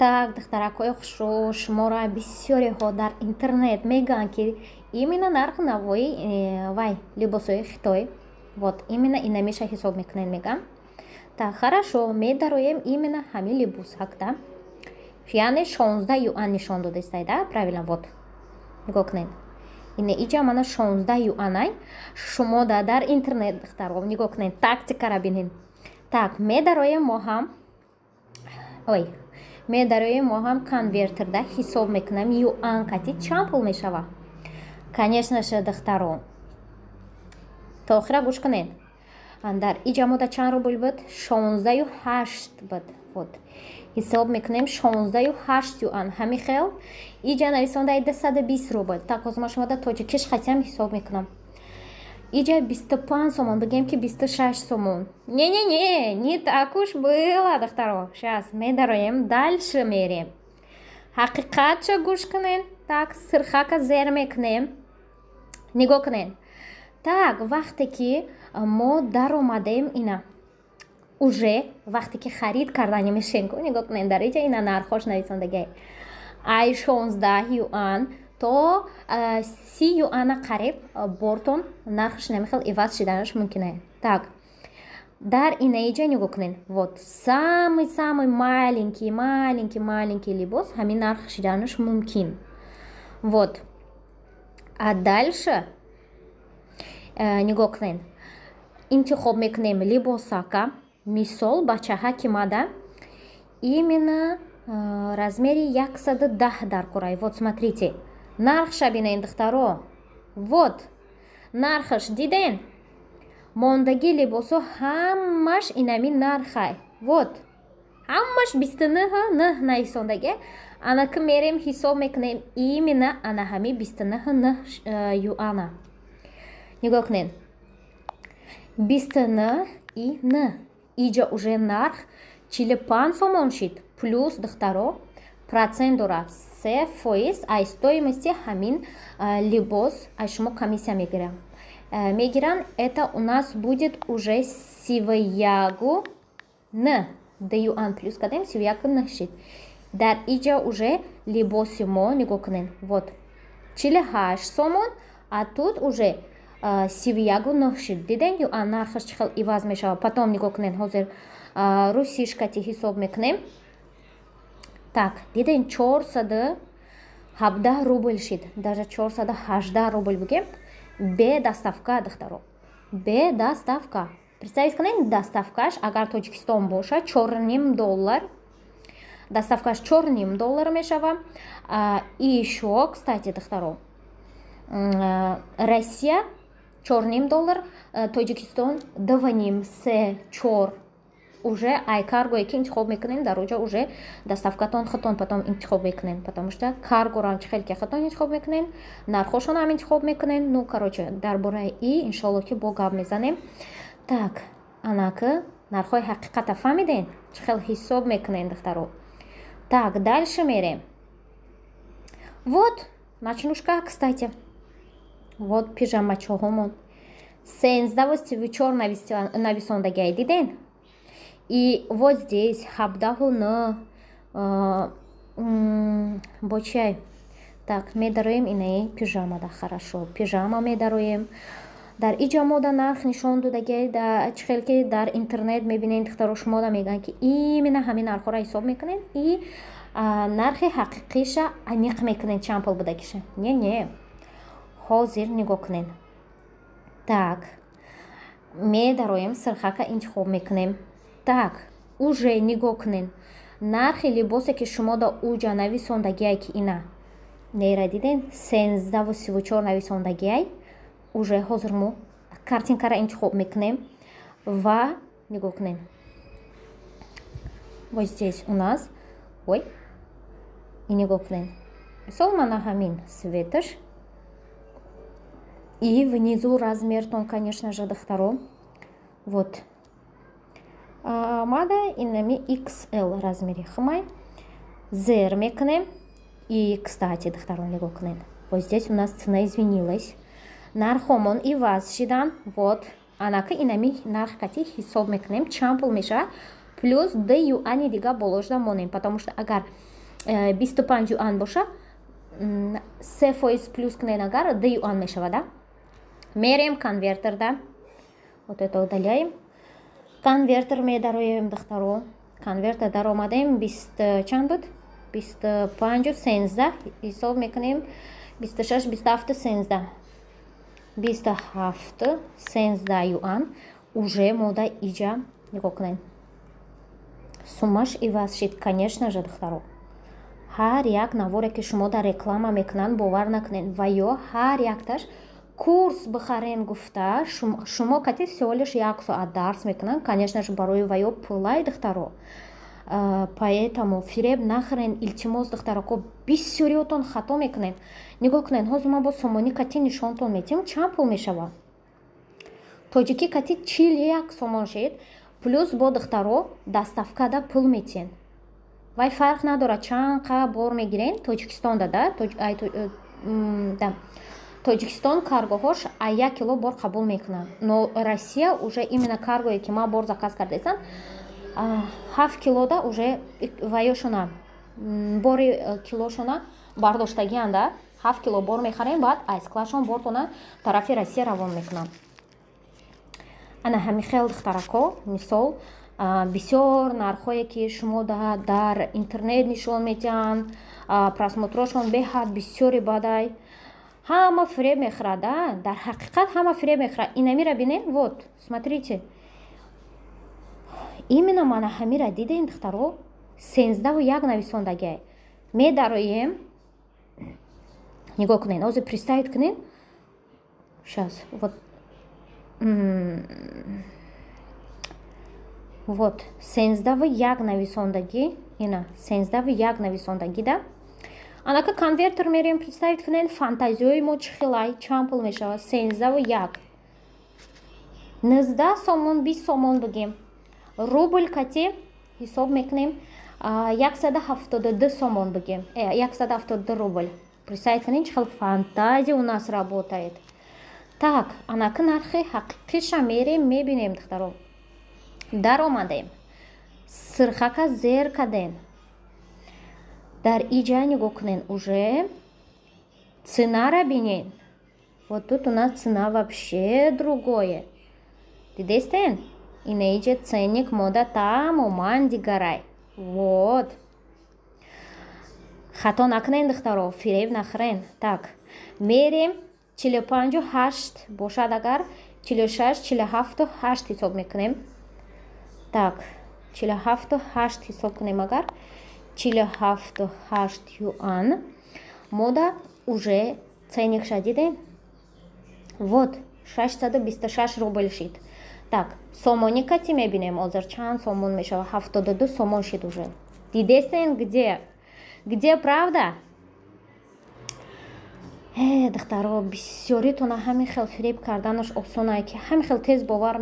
Так, духтаракҳои хушрӯ, шуморо бисёреҳо дар интернет мегӯянд, ки именно нархи навои вай либосҳои Хитой, вот именно инамиша ҳисоб мекунед, мегӯям. Так, хорошо, медароем именно ҳамин либосак, да, яъне 16 юан нишон додистай, да, правильно? Вот, нигоҳ кунед, ина иҷа мана 16 юанай. Шумо да дар интернет, духтаро, нигоҳ кунед, тактикара бинед. Так, медароем мо ҳам, ой, медароем мо ҳам конвертерда ҳисоб мекунам, юан кати чанд пул мешавад. Конечно же, духтаро, то охира гӯш кунед. Дар иҷа мода чанд рубл буд? 16,8 буд. Вот, ҳисоб мекунем, 16,8 юан. Ҳами хел иҷа нависондаи 220 рубл. Так, ҳозир ма шумода тоҷикиш хатиам ҳисоб мекунам. Иҷа 25 сомон, бигем, ки 26 сомон. Не, не, не, не так уж было, духтаро. Щас медароем, дальше мерем, ҳақиқатша гӯш кунед. Так, сирхака зер мекунем, нигоҳ кунед. Так, вақте ки мо даромадем, ина уже вақте ки харид кардани мешем, нигоҳ кунед, дар иҷа ина нархош нависондагиай, ай 16 юан то 30 юана қариб бортон нархш намехел иваз шиданаш мумкин. Так, дар инаиҷа нигоҳ кунед, вот самый самый маленький, маленький, маленький либос ҳамин нарх шиданаш мумкин. Вот, а дальше нигоҳ кунед, интихоб мекунем либосака. Мисол, бачаҳа ки мада именно размери 110 дар курай. Вот, смотрите, нархша бинед, духтаро. Вот, нархаш диден, мондагӣ либосҳо ҳамаш инами нархай. Вот, ҳамаш 29,9 нависондагӣ. Ана ки мерем, ҳисоб мекунем, именно ана ҳами 29,9 юана. Нигоҳ кунед, 29 и н иҷа уже нарх 45 сомон шид. Плюс, духтаро, процент дорад, 3% аз стоимости ҳамин либос аз шумо комиссия мегиранд. Это у нас будет уже 31 н 2 юан плюс кардем, 31 н шид. Дар иҷа уже либоси мо, нигоҳ кунед, вот, 48 сомон, а тут уже 31,9 шид. Диден, юан нархаш чӣ хел иваз мешавад? Потом нигоҳ кунед, ҳозир русишкати ҳисоб мекунем. Так, диден, 417 рубл шид, даже 418 рубл бугем, бе доставка, духтаро, бе доставка. Представить кунед, доставкаш агар Тоҷикистон бошад, 4,5 доллар доставкаш, 4,5 доллар мешава. И ещё, кстати, духтаро, Россия 4,5 доллар, Тоҷикистон 2,5, се, чор. Уже ай каргое ки интихоб мекунем, дар оҷа уже доставкатон худтон потом интихоб мекунем, потому что каргорам чӣ хел ки худтон интихоб мекунем, нархошонам интихоб мекунем. Ну, короче, дар бораи и иншолло ки бо гап мезанем. Так, анаки нархҳои ҳақиқата фаҳмиден, чӣ хел ҳисоб мекунем, духтаро? Так, дальше мерем. Вот ночнушка, кстати, вот пижамачоҳомон 13,34 нависондагиай, диден? И вот здесь 17,9 бо чиай. Так, медароем инаи пижамада. Хорошо, пижама медароем. Дар иҷа мода нарх нишон додагиай. Чӣ хел ки дар интернет мебинед, духтаро, шумода мегӯянд, ки именно ҳамин нархҳоро ҳисоб мекунед и нархи ҳақиқиша аниқ мекунед, чанд пул будагиша. Не, не, ҳозир нигоҳ кунед. Так, медароем, сирхака интихоб мекунем. Так, уже нигоҳ кунед, нархи либосе ки шумо да уҷа нависондагиай, ки ина нера диден, 13,34 нависондагиай. Уже ҳозир мо картинкара интихоб мекунем ва нигоҳ кунед, вот здесь у нас, ой, и нигоҳ кунед, мисол, мана ҳамин цветаш и внизу размертон, конечно же, духтаро. Вот, мада инами XL размери хумай зер мекунем. И, кстати, духтаро, нигоҳ кунед, вот здесь у нас цена изменилась, нархомон иваз шидан. Вот, анака инами нарх кати ҳисоб мекунем, чанд пул мешавад. Плюс 2 юани дига боложда монем, потому что агар 25 юан боша, 3% плюс кунен, агар 2 юан мешавада. Мерем конвертерда, вот это удаляем, конвертер медароем, духтаро. Конвертер даромадем, бист чанд буд? 25-у 13 ҳисоб мекунем, 26, 27-у 13, 27-у 13 юан. Уже мода иҷа нигоҳ кунед, суммаш иваз шид. Конечно же, духтаро, ҳар як наворе, ки шумо дар реклама мекунанд, бовар накунед. Ва ё ҳар якташ курс бихарен гуфта, шумо кати всего лишь як соат дарс мекунанд. Конечно же, барои ва ё пулай, духтаро. Поэтому фиреб нахӯрен, илтимос, духтарако. Бисёриётон хато мекунед. Нигоҳ кунед, ҳозир ман бо сомонӣ кати нишонтон метиҳам, чанд пул мешавад. Тоҷикӣ кати 41 сомон шед. Плюс бо, духтаро, доставкада пул метиҳен. Вай фарқ надорад, чанд қа бор мегирен. Тоҷикистонда да, да, Тоҷикистон каргоҳош а 1 кило бор қабул мекунанд, но Россия уже именно каргое, ки ман бор заказ кардаистам, 7 килода уже ваёшона бори килошона бардоштагианда. 7 кило бор мехарем, баъд ай складшон бортона тарафи Россия равон мекунанд. Ана ҳамин хел, духтарако. Мисол, бисёр нархҳое, ки шумо дар интернет нишон медиҳанд, просмотрошон беҳад бисёри бадай, ҳама фиреб мехӯрад. Дар ҳақиқат ҳама фиреб мехӯрад. Инамира бинед, вот смотрите, именно мана ҳамира дидем, духтаро, 13-у 1 нависондагиай. Медароем, нигоҳ кунед, ҳозир представить кунед. Сейчас, вот, вот, 13-у 1 нависондагӣ, ина 13-у 1 нависондагӣ да. Анака конвертер мерем, представить кунед, фантазиёи мо чӣ хелай, чанд пул мешавад? 13-у 1, 19 сомон, 20 сомон бигем. Рубль кати ҳисоб мекунем, 172 сомон бигем, 172 рубль. Представить кунед, чӣ хел фантазия у нас работает. Так, анака нархи ҳақиқиша мерем, мебинем, духтаро. Даромадем, сирхака зер кардем, дар иҷа нигоҳ кунед, уже ценара бинед. Вот тут у нас цена вообще другое. Дидестен, ина иҷа ценник мода тамоман дигарай. Вот, хато накунед, духтаро, фиреб нахӯрен. Так, мерем, 45-у 8 бошад агар, 46, 47-у 8 ҳисоб мекунем. Так, 47-у 8 ҳисоб кунем агар, 47-у 8 юан мода уже ценникша дидем. Вот, 626 рубл шид. Так, сомонӣ кати мебинем, ҳозир чанд сомон мешавад? 72 сомон шид уже. Дидестен, где правда? Э, духтаро, бисёритона ҳамин хел фиреб карданаш осонае, ки ҳамин хел тез бовар.